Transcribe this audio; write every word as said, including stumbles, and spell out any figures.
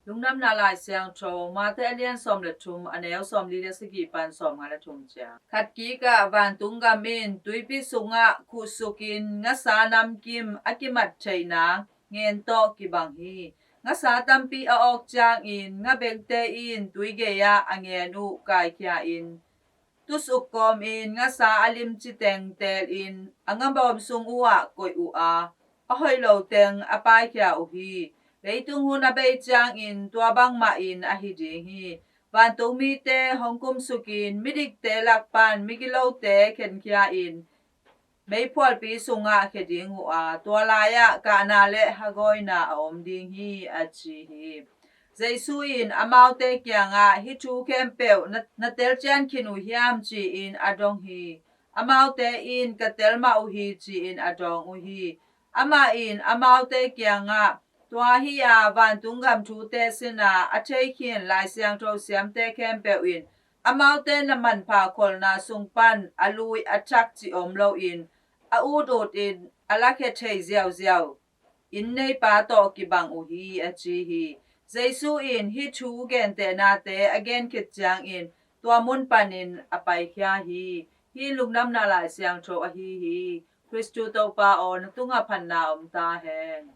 Lungdamna Lai Siangtho, Mate a lian sawm le thum, a neu sawmli le sagih pan sawmnga le thum ciang. Khat kikah vantung gam in tuipi sungah khuhsukin ngasa namkim a kimat theihna ngen tawh kibang hi. Ngasa tampi a awk ciangin ngabengte in tui gei-ah a ngen uh kaikhia in, tusuk kawmin ngasa a limci teng teelin a ngabawm sung uhah koih uh a, a hoih lo teng a paikhia uh hi. Leitung hun a bei ciangin tua bangmahin a hi ding hi. Vantung mite hong kumsukin midikte lak pan migilote khenkhia in meiphualpi sungah khia ding uh a, tua lai-ah kahna le hagawina a om ding hi, a ci hi. Jesu in amaute kiangah, "Hih thu khempeuh na, na telcian khin uh hiam?" ci-in a dong hi. Amaute in, "Ka tel mah uh hi," ci-in a dawng uh hi. Amah in amaute kiangah, "Tua hi-a vantung gam thute sin a, a theikhin Lai Siangtho siamte khempeuh in amaute na manpha kholna sung pan a lui a thak cih om loin a utut in a lakhia thei ziauziau inn neipa tawh kibang uh hi," a ci hi. Jesu in hih thu gentehnate a gen khit ciangin tua mun panin a paikhia hi. Hih Lungdamna Lai Siangtho ahi hi. Khristu Topa aw, na tungah phatna om ta hen.